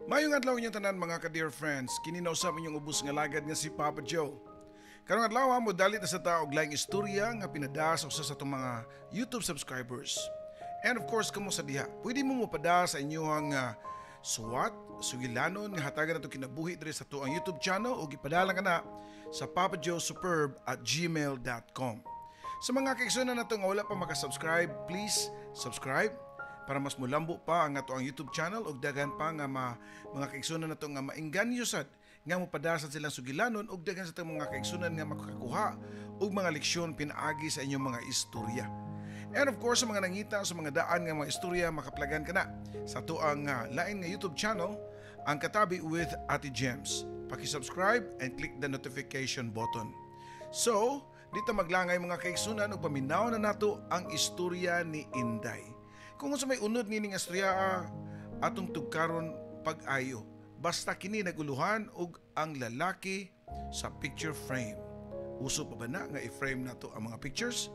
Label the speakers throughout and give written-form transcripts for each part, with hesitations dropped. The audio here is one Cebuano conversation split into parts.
Speaker 1: Maayong adlaw inyong tanan, mga ka-dear friends. Kini na usab inyong ubos nga lagad nga si Papa Joe. Karong adlaw, modalit na sa ta og laing istorya nga pinada sa usa sa atong mga YouTube subscribers. And of course, kamo sa diha, pwede mo mopada sa inyong suwat, sugilanon nga hatagan nato kinabuhi diri sa atoang YouTube channel o gipadala ka na sa papajoesuperb@gmail.com. Sa mga kaigsuonan nato nga wala pa makasubscribe, please subscribe para mas mulambo pa ang atoang YouTube channel ug daghan pa nga mga kaigsuonan nato nga maengganyo sad nga mopada sa silang sugilanon ug daghan sa atong mga kaigsuonan nga makakakuha og mga leksyon pinaagi sa inyong mga istorya. And of course, sa mga nangita sa mga daan nga mga istorya, makaplagan ka na sa atoang lain nga YouTube channel, ang Katabi with Ate Gems. Paki-subscribe and click the notification button. So, dito maglangay, mga kaigsuonan, ug paminaw na nato ang istorya ni Inday. Kung unsa may unod nining istorya, atong tugkaron pag-ayo. Basta kini naguluhan og ang lalaki sa picture frame. Uso pa ba na nga i-frame nato ang mga pictures?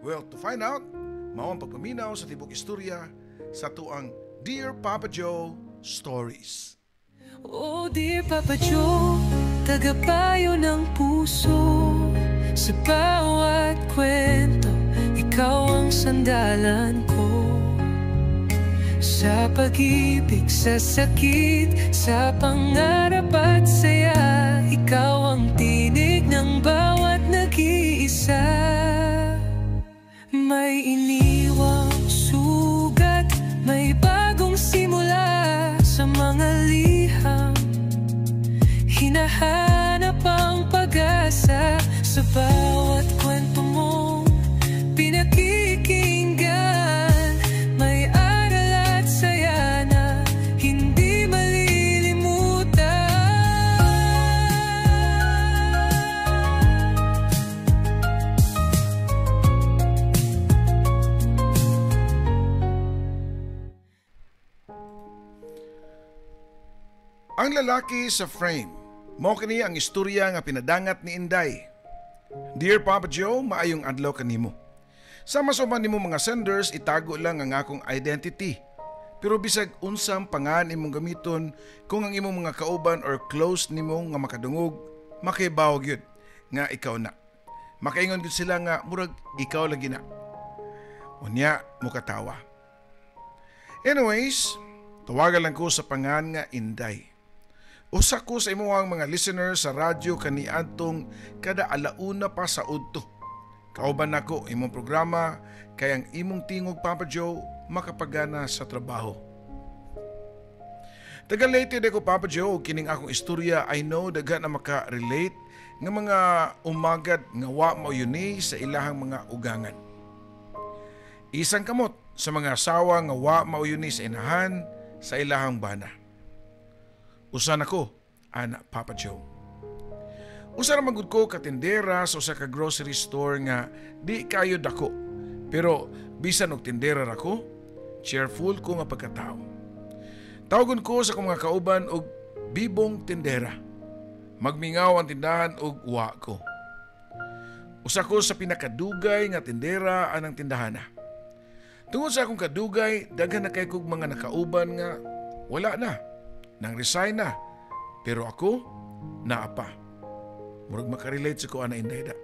Speaker 1: Well, to find out, mao ang pagpaminaw sa tibok istorya sa atoang Dear Papa Joe Stories.
Speaker 2: Oh dear Papa Joe, tagapayo ng puso. Sa bawat kwento, ikaw ang sandalan ko. Sa pag-ibig, sa sakit, sa pangarap at saya, ikaw ang tinig ng bawat nag-iisa. May iniwang sugat, may bagong simula. Sa mga liham, hinahanap ang pag-asa. Sa bawat kwento mong pinakikinggan, may aral at saya na hindi malilimutan.
Speaker 1: Ang lalaki sa frame. Mao kini ang istorya nga pinadangat ni Inday. Dear Papa Joe, maayong adlaw kanimo. Sama sa uban nimo mga senders, itago lang ang akong identity. Pero bisag unsang pangan imong gamiton, kung ang imong mga kauban or close nimo nga makadungog, makibaw gyud nga ikaw na. Makaingon gyud sila nga murag ikaw lagi na. Unya mukatawa. Anyways, tawagan lang ko sa pangan nga Inday. Usa ko sa imong mga listeners sa radyo kaniadtong kada alauna pa sa udto. Kauban nako imong programa kay ang imong tingog, Papa Joe, makapagana sa trabaho. Taga Leyte ko, Papa Joe, kining akong istorya, I know daghan na maka-relate nga mga umagad nga wa mauyuni sa ilahang mga ugangan. Isang kamot sa mga asawa nga wa mauyuni sa inahan sa ilahang bana. Usa na ko, ana, Papa Joe. Usa ra man gud ko katindera sa usa ka grocery store nga di kayo dako. Pero bisan og tindera ra ko, cheerful ko nga pagkatao. Tawagon ko sa akong mga kauban og bibong tindera. Magmingaw ang tindahan og wa ko. Usa ko sa pinakadugay nga tindera anang tindahana. Tungod sa akong kadugay, daghan na kay kog mga nakauban nga wala na, nang resign na. Pero ako, naa pa. Murag makarelate sa ko ana, Inday, da.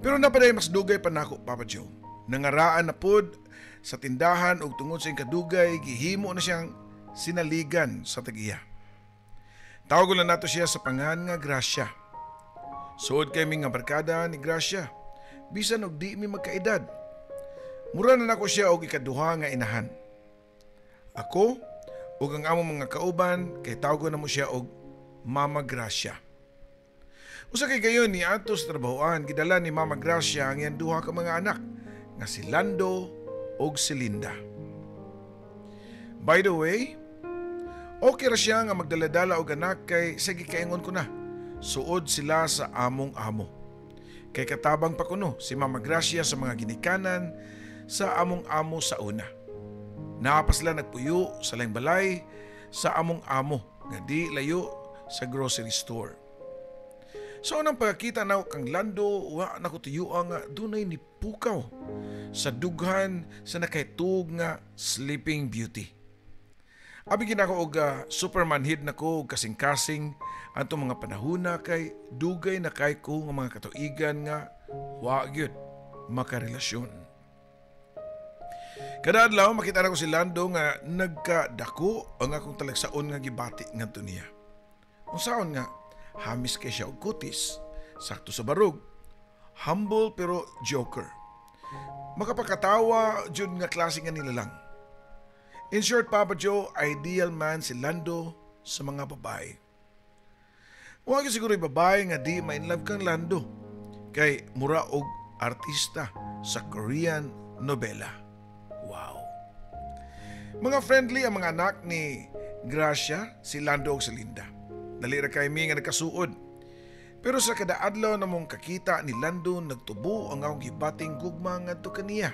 Speaker 1: Pero napaday mas dugay pa nako, Papa Joe. Nangaraan na pod sa tindahan og tungod sa iyang kadugay, gihimo na siyang sinaligan sa tag-iya. Tawagon lang nato siya sa pangan nga Gracia. Suod kay mi nga barkada ni Gracia, bisan og di mi magkaedad. Mura na nako siya og ikaduha nga inahan. Ako ug ang among mga kauban kay tawagon namo siya og Mama Gracia. Usa kay gayon ni adto sa trabahoan, gidala ni Mama Gracia ang iyang duha ka mga anak nga si Lando ug si Linda. By the way, okay ra siya nga magdala-dala og anak kay sige kaingon ko na. Suod sila sa among amo. Kay katabang pa kuno si Mama Gracia sa mga ginikanan sa among amo sa una. Naa pa sila nagpuyo sa laing balay sa among amo nga di layo sa grocery store. Sa unang pagkakita na kang Lando, wa na ko tuyuan nga dunay ni pukaw sa dughan sa nakaitug nga Sleeping Beauty. Abi gina ko og super manhid na ko og kasing-kasing antong mga panahona kay dugay na kay ko nga mga katuigan nga wa gyud makarelasyon. Kada adlaw makita na ko si Lando nga nagkadako ang akong talagsaon nga gibati ngadto niya. Unsaon nga hamis kay siya og kutis, sakto sa barog, humble pero joker. Makapakatawa jud nga klase nga nila lang. In short, Papa Joe, ideal man si Lando sa mga babae. Wa gyud siguro yung babae nga di ma-in love kang Lando kay mura og artista sa Korean novela. Wow. Mga friendly ang mga anak ni Gracia, si Lando ug si Linda. Dali ra kay mi nga nagkasuod. Pero sa kada adlaw na mong kakita ni Lando, nagtubo ang akong gibating gugma ngadto kaniya.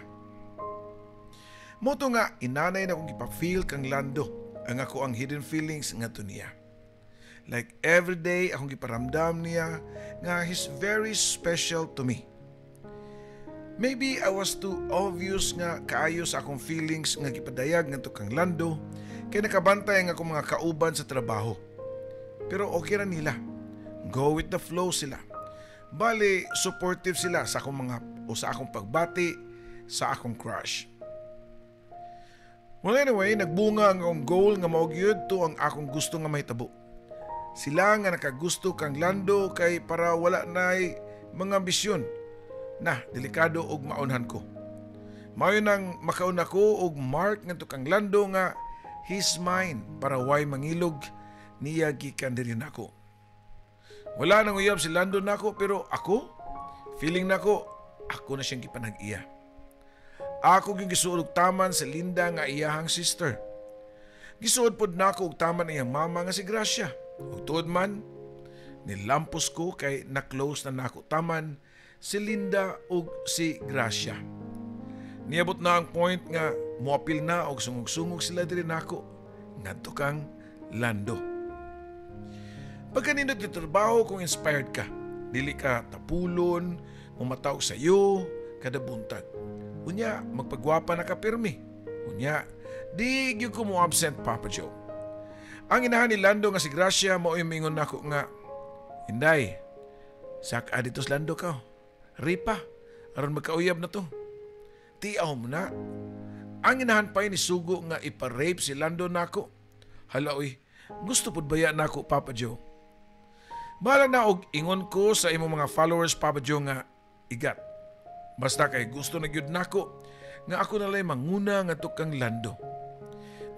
Speaker 1: Mao to nga inanay na akong gipa-feel kang Lando ang ako ang hidden feelings ngadto niya. Like every day akong giparamdam niya nga he's very special to me. Maybe I was too obvious nga kaayo sa akong feelings nga gipadayag ngadto kang Lando kay nakabantay ang akong mga kauban sa trabaho. Pero okay ra nila. Go with the flow sila. Bali, supportive sila sa akong mga o sa akong pagbati sa akong crush. Well, anyway, nagbunga ang akong goal nga mao gyud to ang akong gusto nga mahitabo. Sila nga nakagusto kang Lando kay para wala na'y mga ambisyon na delikado og maunhan ko. Mayo nang makauna ko og mark ngadto kang Lando nga he's mine para way mangilog niya gikan diri nako. Wala nang uyab si Lando nako, pero ako feeling nako ako na siyang gipanag-iya. Ako gyud gisuod og taman si Linda nga iyahang sister. Gisuod pod nako og taman iyang mama nga si Gracia. Ug tuod man, nilampos ko kay na-close na nako taman si Linda ug si Gracia. Niabot na ang point nga moapil na og sungog-sungog sila diri nako ngadto kang Lando. Pagkanindot yung trabaho, kung inspired ka, dili ka tapulon, mumataw sa iyo kada buntag. Unya, magpagwapa na ka pirmi. Unya, di gyud ko mo absent, Papa Joe. Ang inahan ni Lando nga si Gracia mao'y mingon nako nga, "Inday, sak dito sa Lando ka. Ripa, aron magkauyab na to." Tiaw mo na. Ang inahan pa ni sugo nga ipa-rape si Lando nako. Hala oy, gusto pud baya nako, Papa Joe? Bahala na og ingon ko sa imong mga followers, Papa Joe, nga igat. Basta kay gusto na gyud nako nga ako na lay manguna nga kang Lando.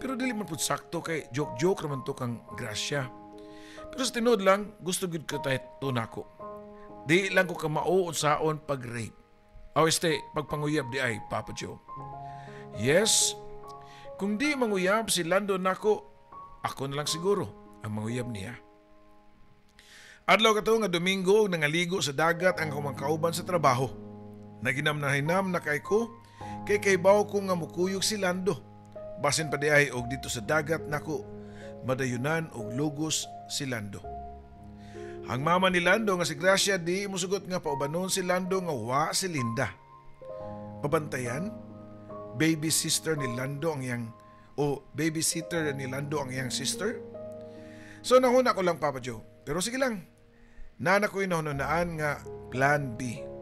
Speaker 1: Pero dili man pud sakto kay joke-joke raman to kang Gracia. Pero sa tinuod lang, gusto gyud ko tayo to nako. Di lang ko kamao unsaon pag-rape. O este, pagpanguyab di ay, Papa Joe. Yes, kung di manguyab si Lando nako, ako na lang siguro ang manguyab niya. Adlaw kato nga Domingo, nangaligo sa dagat ang akong mga kauban sa trabaho. Naginam na hinam na kay ko, kay kaybaw ko nga mukuyog si Lando. Basin pa di ay og dito sa dagat nako, madayunan og lugos si Lando. Ang mama ni Lando nga si Gracia di musugot nga paubanon si Lando nga wa si Linda. Pabantayan, baby sister ni Lando ang iyang o babysitter ni Lando ang iyang sister. So nahuna ko lang, Papa Joe. Pero sige lang, nana ko'y nahununaan nga plan B.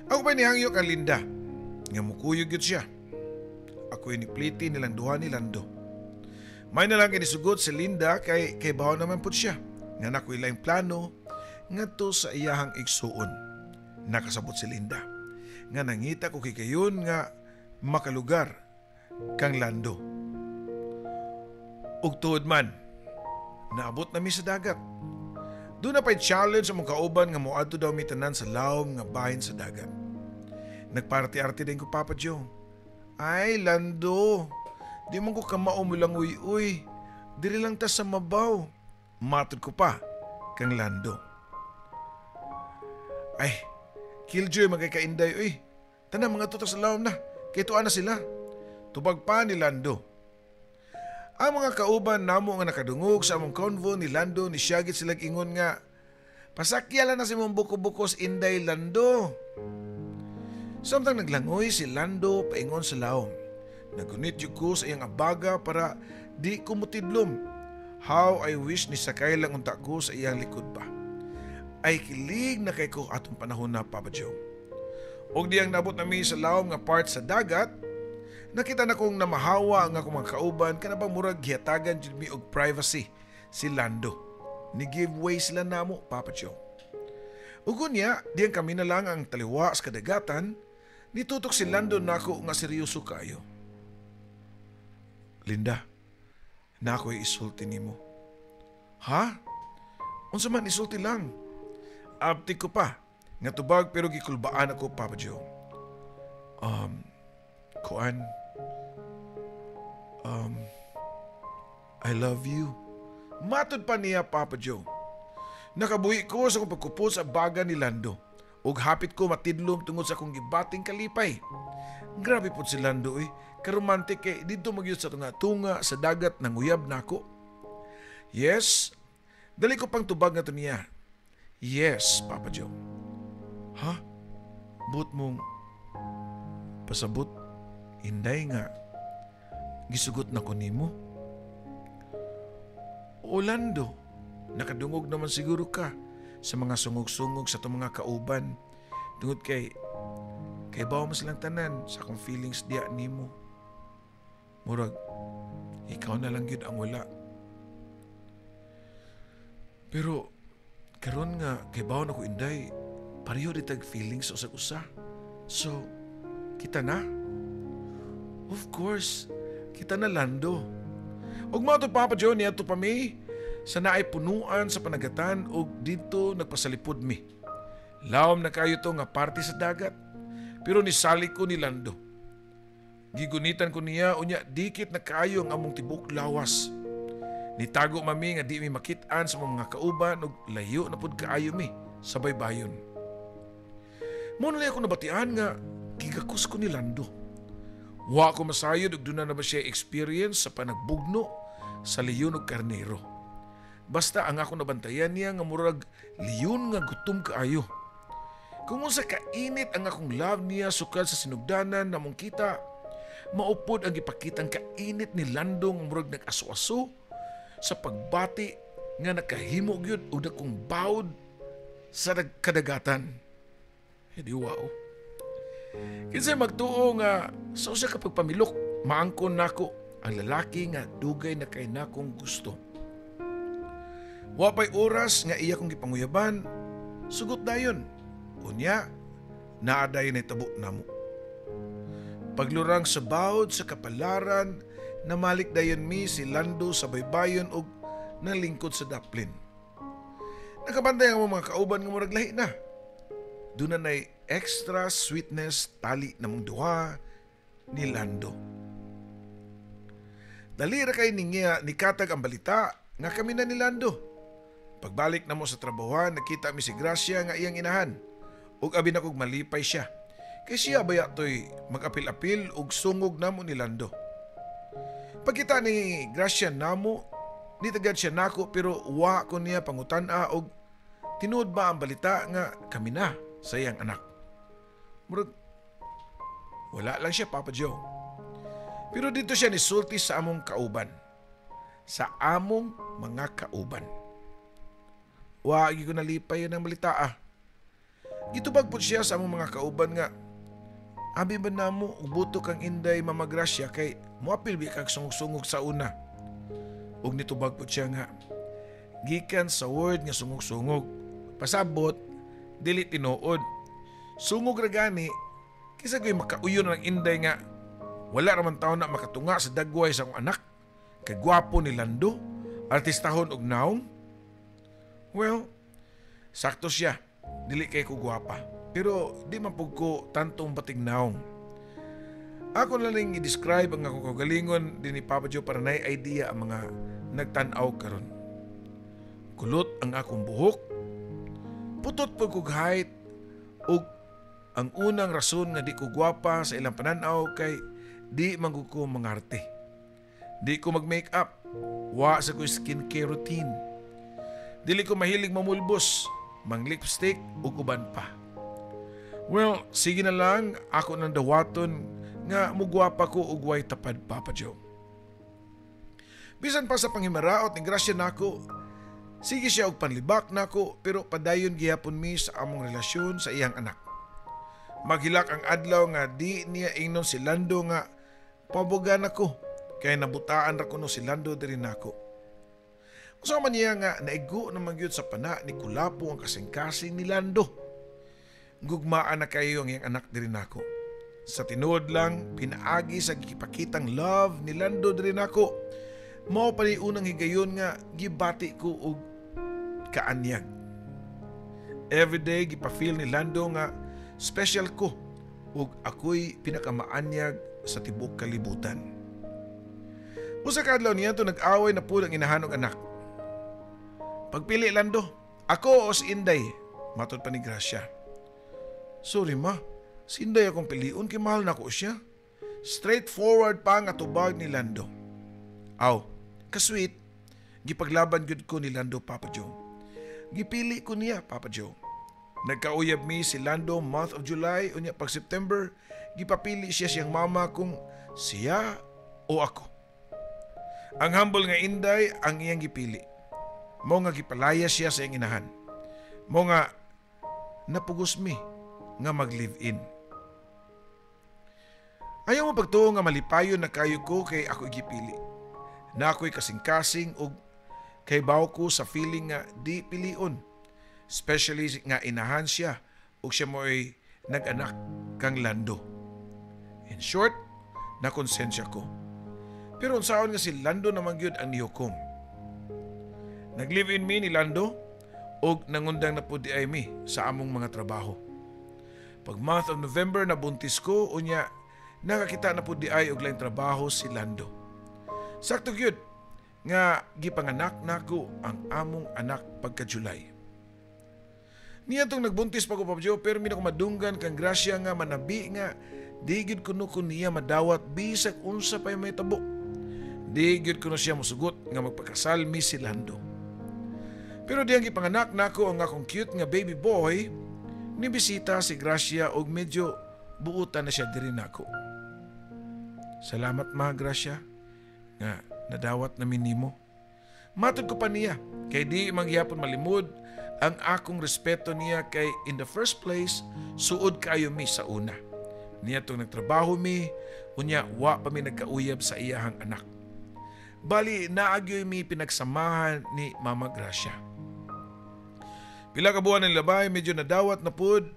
Speaker 1: Ako pa nihangyo kang Linda, nga mukuyog yun siya. Ako'y nipliti nilang duha ni Lando. May na lang kinisugot si Linda kay bawo naman po siya, nga nako'y laing plano ngadto sa iyahang igsuon. Nakasabot si Linda, nga nangita ko kay kayon nga makalugar kang Lando. Ug tuod man, naabot na mi sa dagat. Doon na pa'y challenge ang mga kauban nga moadto daw mi tanan sa lawom nga bahin sa dagat. Nagparty-arty din ko, Papa Joe. Ay, Lando, di man ko kamao mo lang uy-uy. Diri lang ta sa mabaw. Matod ko pa kang Lando. Ay, killjoy magkakainday uy. Tanan mga tuta sa lawom na. Kay tuan na sila. Tubag pa ni Lando. Ang mga kauban namo nga nakadungog sa among convo ni Lando ni siyagit silag ingon nga, "Pasakyala na si mong buko-bukos Inday Lando." Samtang naglangoy si Lando paingon sa lawom. Nagunit jud ko sa iyang abaga para di ko mutidlom. How I wish ni sakay lang unta ko sa iyang likod ba. Ay kilig na kay ko atong panahon na, Papa Joe. Og diyang nabot nami sa lawom nga part sa dagat, nakita na kong namahawa ang akong mga kauban kanabang murag gihatagan jud mi og privacy si Lando. Ni give way sila namo, Papa Joe. Ug unya, diyang kami na lang ang taliwa sa kadagatan, nitutok si Lando nako nga seryoso kayo. "Linda, na ako'y isulti nimo." "Ha? Unsa man, isulti lang?" Abtik ko pa nga tubag pero gikulbaan ako, Papa Joe. Kuan, I love you." Matod pa niya, Papa Joe. Nakabuhi ko sa akong pagkupot sa baga ni Lando. Ug hapit ko matidlom tungod sa akong gibating kalipay. Grabe po si Lando eh. Karomantik kay dito magyud sa tunga-tunga sa dagat nanguyab nako. "Yes." Dali ko pang tubag nga to niya. "Yes, Papa Joe." "Ha? Buot mong pasabot, Inday, nga gisugot na ko nimo?" "Orlando, nakadungog naman siguro ka sa mga sungog-sungog sa itong mga kauban. Tungod kay bawo mo silang tanan sa akong feelings diya nimo. Murag, ikaw na lang gyud ang wala. Pero, karon nga kay bawo na ko, Inday, pareho di tag feelings sa usag usa. So, kita na?" "Of course, kita na, Lando." Ug mao to, Papa Joe, niadto pa mi sa naay punuan sa panagatan ug didto nagpasalipod mi. Lawom na kayo to nga parte sa dagat. Pero nisalik ko ni Lando. Gigunitan ko niya unya dikit na kaayo ang among tibok lawas. Nitago mami nga di mi makit-an sa mga kauban ug layo na pud kaayo mi sa baybayon. Mao na ako nabatian nga gigakos ko ni Lando. Wa ko masayod ug duna na ba siya experience sa panagbugno sa leyon ug karnero. Basta ang ako nabantayan niya nga murag leyon nga gutom kaayo. Kung unsa kainit ang akong love niya sukad sa sinugdanan namong kita, maupod ang gipakitang kainit ni Lando nga murag nag-aso-aso sa pagbati nga nakahimo gyud og dakong bawd sa kadagatan. Hindi wow. Kinsay magtuo nga sa usa ka pagpamilok maangkon nako ang lalaki nga dugay na kay nakong gusto? Wa pay oras nga iya kong gipanguyaban, sugot dayon. Unya, naa day nahitabo namo. Paglurang sa bawd sa kapalaran, namalik dayon mi si Lando sa baybayon og nalingkod sa daplin. Nakabantay ang mga kauban nga murag lahi na. Doon na nay extra sweetness tali namong duha ni Lando. Dali ra kay niya nikatag ang balita nga kami na ni Lando. Pagbalik namo sa trabahoan, nakita mi si Gracia nga iyang inahan. Ug abi na kog malipay siya. Kay siya baya to'y mag-apil-apil ug sungog namo ni Lando. Pagkita ni Gracia namo, nitagad siya nako pero wa ko niya pangutan-a og tinuod ba ang balita nga kami na sa iyang anak. Murag, wala lang siya, Papa Joe. Pero dito siya nisulti sa among kauban. Sa among mga kauban. Wa ko nalipay yun ang balita ah. Gitubag po siya sa among mga kauban nga, "Abi ba namo og buto kang Inday, Mama Gracia, kay moapil bi kag sungog-sungog sa una?" Ug nitubag po siya nga, gikan sa word nga sungog-sungog, pasabot dili tinuod. Sungog ra gani kaysa ko'y makauyon ng Inday nga wala raman taon na makatunga sa dagway sa akong anak kay gwapo ni Lando, artistahon og naong. Well, sakto siya. Dili kay ko gwapa. Pero di man pug ko tantong bating naong. Ako na lang i-describe ang akong kaugalingon din ni Papa Joe para nay idea ang mga nagtan-aw karon. Kulot ang akong buhok. Putot pug kog height ug ang unang rason nga di ko gwapa sa ilang pananaw kay di man ko mangarte. Di ko mag-make up. Wa sa ko skincare routine. Dili ko mahilig mamulbos, mang lipstick ug uban pa. Well, sige na lang ako nang dawaton nga mugwapa ko og way tapad, Papa Joe. Bisan pa sa panghimaraot ni Gracia nako, sige siya og panlibak nako, pero padayon gihapon mi sa among relasyon sa iyang anak. Maghilak ang adlaw nga di niya ingnon si Lando nga pabugan ako kay nabutaan ra kuno si Lando diri nako. Usa man niya nga naigo naman gyud sa pana ni Kulapo ang kasing-kasing ni Lando. Gugmaan na kayo ang iyang anak diri nako. Sa tinuod lang, pinaagi sa gipakitang love ni Lando diri nako. Mao pa ni unang higayon nga gibati ko og kaanyag. Everyday gipa-feel ni Lando nga special ko ug ako'y pinakamaanyag sa tibuok kalibutan. Usa ka adlaw niya to, nag-away na pud ang inahan og anak. "Pagpili, Lando, ako o si Inday?" matod pa ni Gracia. "Sorry, Ma, si Inday akong piliun kay mahal nako siya." Straightforward pa nga tubag ni Lando. Aw, kasweet, gipaglaban gyud ko ni Lando, Papa Joe. Gipili ko niya, Papa Joe. Nagkauyab mi si Lando month of July, unya pag September, gipapili siya siyang mama kung siya o ako. Ang humble nga Inday ang iyang gipili. Mao nga gipalaya siya sa iyang inahan. Mao nga napugos mi nga mag-live-in. Ayaw mo pagtuo nga malipayon na kayo ko kay ako gipili. Na ako'y kasing-kasing og kay baw ko sa feeling nga di pilion. Especially nga inahan siya ug siya mo'y nag-anak kang Lando. In short, nakonsensya ko. Pero unsaon nga si Lando naman gyud ang nihukom. Nag-live-in mi ni Lando og nangundang na pud diay mi sa among mga trabaho. Pag month of November, nabuntis ko, unya nakakita na pud diay og laing trabaho si Lando. Sakto gyud nga gipanganak nako ang among anak pagka July. Niya tong nagbuntis pa ko, Papa Joe, pero mi na ko madunggan kang Gracia nga manabi nga di gyud kuno ko niya madawat bisag unsa pa'y may tabo. Di gyud kuno siya mosugot nga magpakasal mi si Lando. Pero diyang gipanganak nako ang akong cute nga baby boy, nibisita si Gracia og medyo buutan na siya diri nako. "Salamat, Ma Gracia, nga nadawat na nimo." Matod ko pa niya, kay di mangyapon malimod ang akong respeto niya kay in the first place, suod kayo mi sa una. Niya tong nagtrabaho mi, unya wa pa mi nagkauyab sa iyahang anak. Bali, naagyoy mi pinagsamahan ni Mama Gracia. Pila ka buwan ng labay, medyo nadawat na pud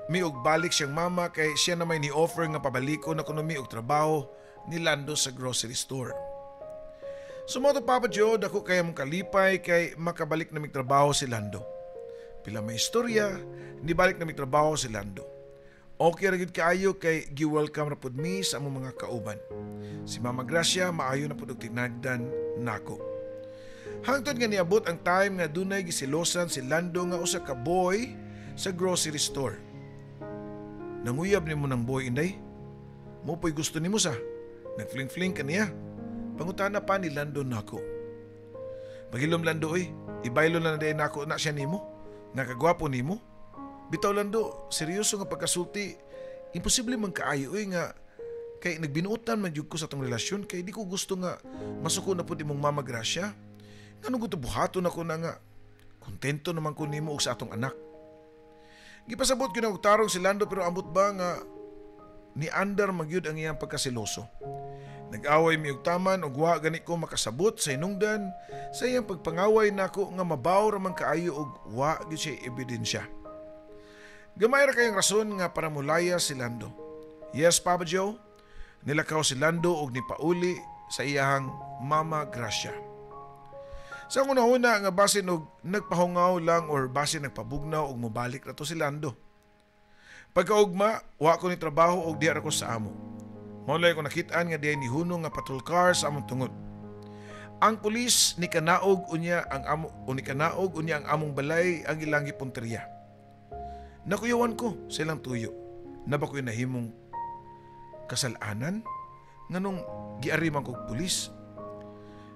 Speaker 1: mi og balik siyang mama kay siya na may ni-offer nga pabaliko na kuno mi og trabaho ni Lando sa grocery store. Sumoto, Papa Joe, dako kay mong kalipay kay makabalik na mig trabaho si Lando. Pila may istorya, nibalik na mig trabaho si Lando. Okay ra gyud kaayo kay gi-welcome ra pud mi sa among mga kauban. Si Mama Gracia maayo na pud og tinagdan nako. Hangtod nga niabot ang time nga dunay gisilosan si Lando nga usa ka boy sa grocery store. "Nanguyab nimo ng boy, Inday? Mo po'y gusto nimo sa? Nagfling-fling ka niya?" pangutana pa ni Lando nako. "Pagilom, Lando oy, ibaylo na na nako na siya nimo. Nga kagwapo nimo. Bitaw, Lando, seryoso nga pagkasulti, imposible man kaayo oy nga kay nagbinuotan man jud ko sa tong relasyon kay di ko gusto nga masuko na pud imong Mama Gracia. Ngano gusto buhaton ako na nga kontento naman ko nimo og sa atong anak." Gipasabot ko na og tarong si Lando, pero ambot ba nga ni andar magyud ang iyang pagkasiloso. Nag-away mi og taman ug wa gani ko makasabot sa hinungdan sa iyang pagpangaway nako nga mabaw ra man kaayo og wa gyud siya ebidensya. Gamay ra kayong rason nga para mulaya si Lando. Yes, Papa Joe, nilakaw si Lando og nipauli sa iyahang Mama Gracia. Sa una-una nga basin og nagpahungaw lang or basin nagpabugnaw og mobalik ra to si Lando. Pagkaugma, wa ko ni trabaho og diha ra ko sa amo. Mao ko nakitaan nga dihay nihunong nga patrol car sa among tungod. Ang pulis ni kanaog unya ang amo o ni kanaog unya ang among balay ang ilang gipunteriya. Nakuyawan ko sa ilang tuyo. Na ba ko'y nahimong kasalanan? Nganong giariman kog pulis?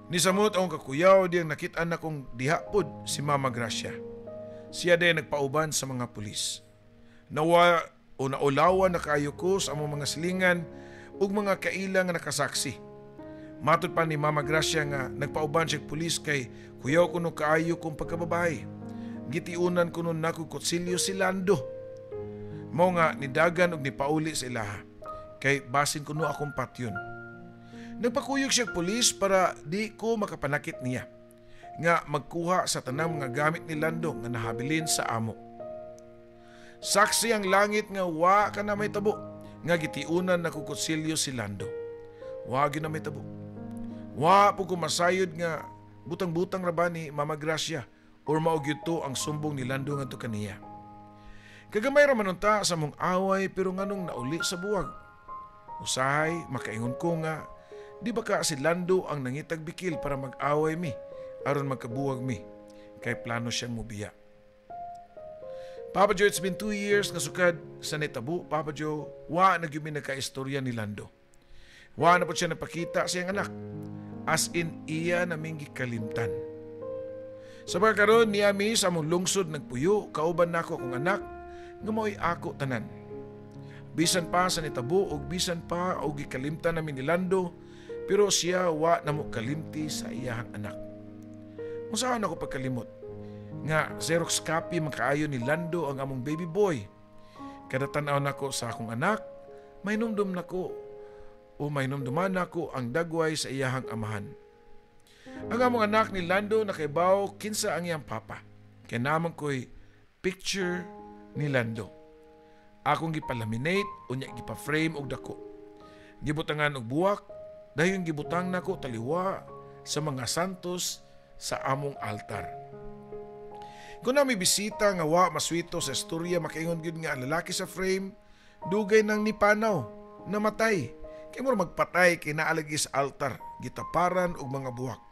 Speaker 1: Nisamot akong kakuyaw diyang nakit-an akong diha pod si Mama Gracia. Siya din nagpauban sa mga pulis. Nawa o naulawan na kayo ko sa among mga silingan ug mga kaila nga nakasaksi. Matod pa ni Mama Gracia nga nagpauban siya pulis kay kuyaw kuno kaayo kong pagkababae. Gitiunan kuno nako kutsilyo si Lando. Mao nga nidagan og nipauli sa ilaha kay basin kuno akong patyon. Nagpakuyog siya pulis para di ko makapanakit niya nga magkuha sa tanang mga gamit ni Lando nga nahabilin sa amo. Saksi ang langit nga wa ka na may tabo nga gitiunan na kutsilyo si Lando. Wa gyud na may tabo. Wa po ko masayod nga butang-butang ra ba ni Mama Gracia or mao gyud to ang sumbong ni Lando ngadto kaniya. Kagamay ra man unta sa mong away, pero nganong nauli sa buwag. Usahay makaingon ko nga di ba ka si Lando ang nangitag bikil para mag-away mi aron magkabuwag mi kay plano siyang mubiya. Papa Joe, it's been 2 years nga sukad sa nitabo, Papa Joe, wa na gyud mi nagkaistorya ni Lando. Wa na po siya napakita sa iyang anak. As in, iya naming gikalimtan. Sa mga karon niya mi sa among lungsod nagpuyo, kauban nako akong anak nga mao'y ako tanan. Bisan pa sa nitabo og bisan pa og gikalimtan namin ni Lando, pero siya wa na mo kalimti sa iyahang anak. Unsaon ako pagkalimot nga Xerox copy man kaayo ni Lando ang among baby boy? Kada tan-aw nako sa akong anak, mainumdum nako o mainumduman nako ang dagway sa iyahang amahan. Ang among anak ni Lando nakaibaw kinsa ang iyang papa. Kay naa man ko'y picture ni Lando. Akong gipalaminate unya gipa-frame og dako. Gibutangan og buwak, dayon gibutang nako taliwa sa mga santos sa among altar. Kung naa mi bisita nga wa maswito sa istorya, makaingon gyud nga ang lalaki sa frame dugay nang nipanaw, namatay. Kay mura magpatay kay naa lagi sa altar, gitaparan og mga buwak.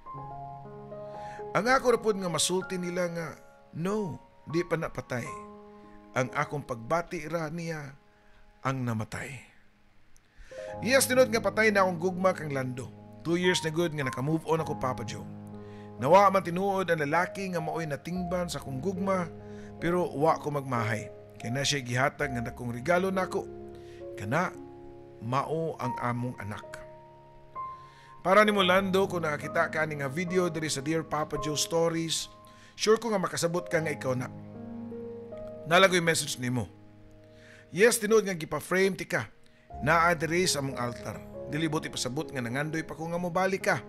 Speaker 1: Ang ako ra pod nga masulti nila nga no, di pa napatay. Ang akong pagbati ra niya ang namatay. Yes, tinuod nga patay na akong gugma kang Lando. 2 years na gud nga naka-move on ako, Papa Joe. Nawa man tinuod ang lalaki nga maoy natingban sa akong gugma, pero wa ko magmahay. Kay na siya gihatag nga dakong regalo nako. Kana mao ang among anak. Para nimo, Lando, kung nakakita ka ani nga video diri sa Dear Papa Joe Stories, sure ko nga makasabot ka nga ikaw na. Naa lang ko'y message nimo. Yes, tinuod nga gipa-frame tika. Naa diri sa among altar. Dili buot ipasabot nga nangandoy pa ko nga mobalik ka.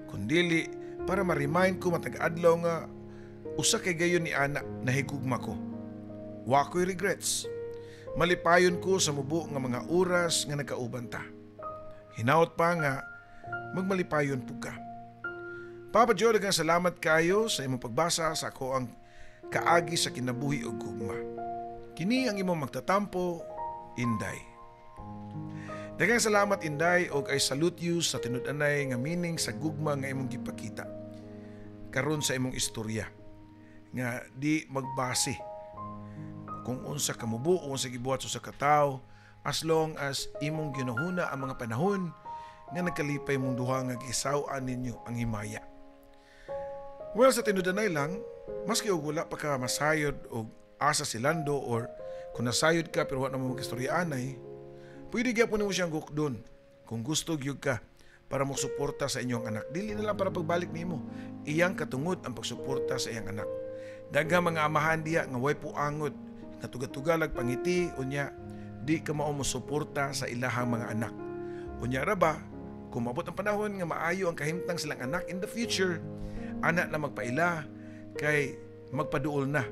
Speaker 1: Kundili para ma-remind ko matag adlaw nga usa kay gayon ni ana nahigugma ko. Wa ko'y regrets. Malipayon ko sa mubo nga mga oras nga nagkauban ta. Hinaot pa nga magmalipayon pud ka. Papa Joe, daghang salamat kayo sa imong pagbasa sa ako ang kaagi sa kinabuhi ug gugma. Kini ang imong magtatampo, Inday. Daghang salamat, Inday, og I salute you sa tinud-anay nga meaning sa gugma nga imong gipakita karon sa imong istorya nga di magbase kung unsa ka mubo o unsa gibuhat sa usa ka tawo, as long as imong ginahuna ang mga panahon nga nagkalipay mong duha nga gisaw-an ninyo ang himaya. Well, sa tinud-anay lang, maski og wala pa ka masayod og asa si Lando or kung nasayod ka pero wa na mo magkistorya anay, pwede gyapon nimo siyang gukdon kung gusto gyud ka para mo suporta sa inyong anak. Dili na lang para pagbalik nimo. Iyang katungod ang pagsuporta sa iyang anak. Daghang mga amahan diha nga way puangod, nga tuga-tugalag pangiti, unya di ka mao mo suporta sa ilahang mga anak. Unya ra ba, kung maabot ang panahon nga maayo ang kahimtang silang anak in the future, anak na magpaila kay magpaduol na.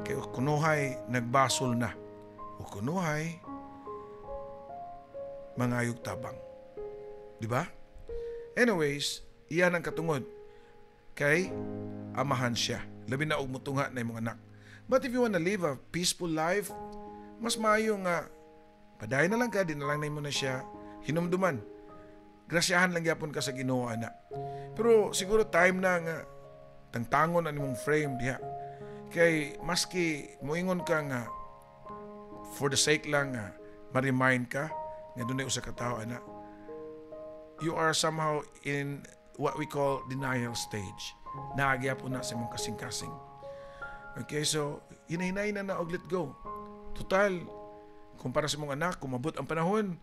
Speaker 1: Kay kunuhay nagbasol na. O kunuhay mangayog tabang. Di ba? Anyways, iyan ang katungod. Kay amahan siya. Labi na og mutungha na imong anak. But if you wanna live a peaceful life, mas maayo nga padayon na lang ka, di na lang nimo na siya hinumduman. Grasyahan lang gyapon ka sa Ginoo ana. Pero siguro time na nga tangtangon ang imong frame diha. Kay maski moingon ka nga for the sake lang nga ma-remind ka nga dunay usa ka tawo ana, you are somehow in what we call denial stage. Naa gyapon na sa imong kasing-kasing. Okay, so hinahinay na na og let go. Total, kumpara sa imong anak, kung mabot ang panahon,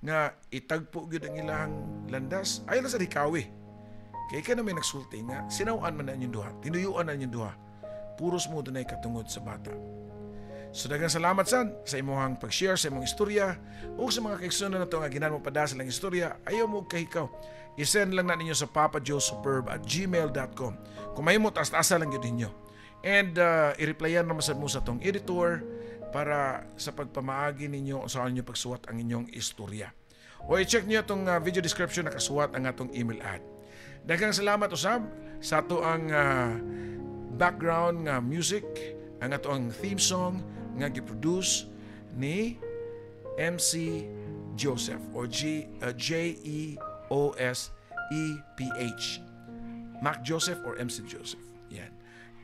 Speaker 1: nga itagpo gyud ang ilang landas. Ayaw na sa hikawi. Kay ka na may nagsulti nga sinaw-an man na inyong duha, tinuyuan na inyong duha. Puros mo dunay katungod sa bata. So daghang salamat sad sa imong pag-share sa imong istorya ug sa mga kaigsuonan nato nga ginahan mo pada sa ilang istorya, ayaw mo kahikaw. I-send lang na ninyo sa papajoesuperb@gmail.com. Kung mahimo, taas-taasa lang gyud ninyo. And i-replyan naman sad mo sa tong editor para sa pagpamaagi ninyo sa inyo pagsuwat ang inyong istorya. O i-check niyo itong video description, nakasuwat ang atong email ad. Daghang salamat usab sa ato ang background nga music, ang ato ang theme song nga gi-produce ni MC Joseph or G J E O S E P H. Mac Joseph or MC Joseph. Yan.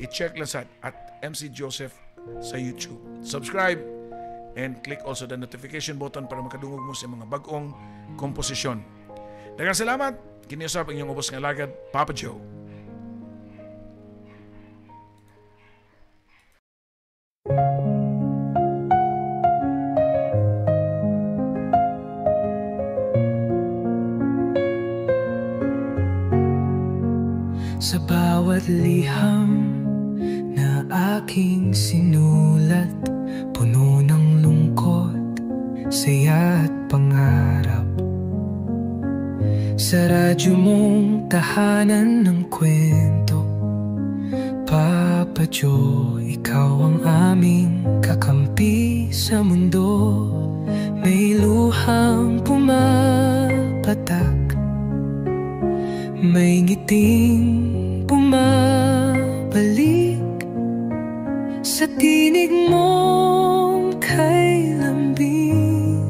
Speaker 1: I-check lang sa at MC Joseph sa YouTube. Subscribe and click also the notification button para makadungog mo sa mga bag-ong komposisyon. Daghang salamat. Kini usab ang inyong ubos nga alagad, Papa Joe.
Speaker 2: Sa bawat liham na aking sinulat, puno ng lungkot, saya at pangarap. Sa radyo mong tahanan ng kwento, Papa Joe, ikaw ang aming kakampi sa mundo. May luhang pumapatak, may ngiting bumabalik. Sa tinig mong kay lambing,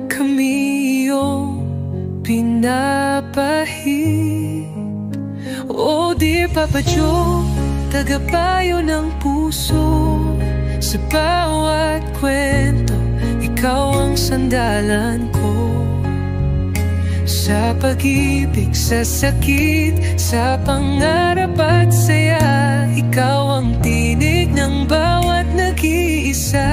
Speaker 2: kami iyong pinapahid. Oh dear Papa Joe, tagapayo ng puso. Sa bawat kwento, ikaw ang sandalan ko. Sa pag-ibig, sa sakit, sa pangarap at saya, ikaw ang tinig ng bawat nag-iisa.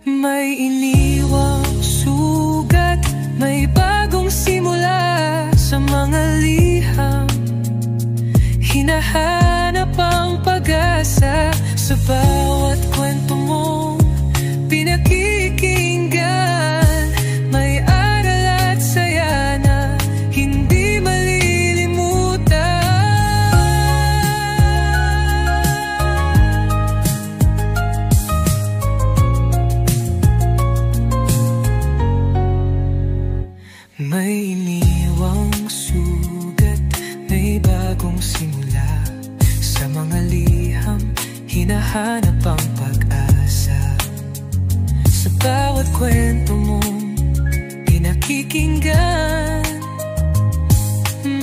Speaker 2: May iniwang sugat, may bagong simula. Sa mga liham, hinahanap ang pag-asa. Sa bawat kwento mong pinakikinggan, may aral at saya na hindi malilimutan. May iniwang sugat, may bagong simula. Sa mga liham, hinahanap ang pag-asa. Sa bawat kwento mong pinakikinggan,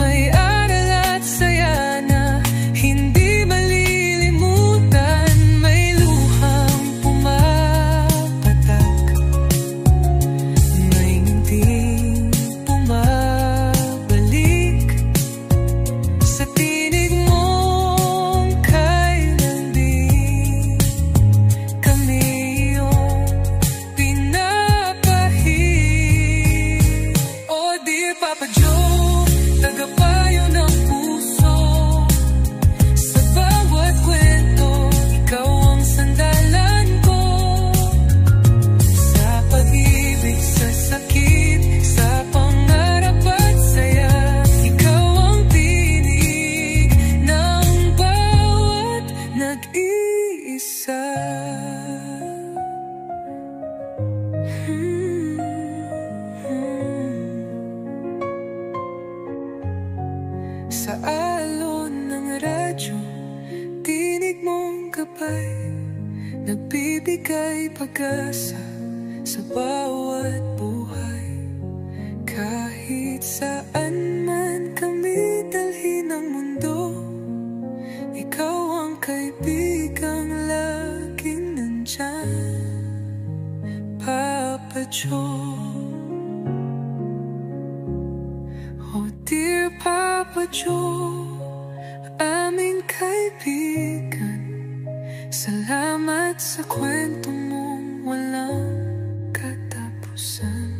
Speaker 2: may aral at saya na hindi malilimutan. May luhang pumapatak, may ngiting bumabalik. Sa tinig mong kay lambing, kami iyong pinapahid. Oh dear Papa Joe, tagapayo ng puso. Sa bawat kwento, ikaw ang sandalan ko. Sa pag-ibig, sa sakit, sa pangarap at saya, ikaw ang tinig ng bawat nag-iisa. Sa alon ng radyo, tinig mong gabay, nagbibigay pag-asa sa bawat buhay. Kahit saan man kami dalhin ng mundo, ikaw ang kaibigang laging nandyan, Papa Joe. Oh dear Papa Joe, aming kaibigan, salamat sa kwento mong walang katapusan. katapusan.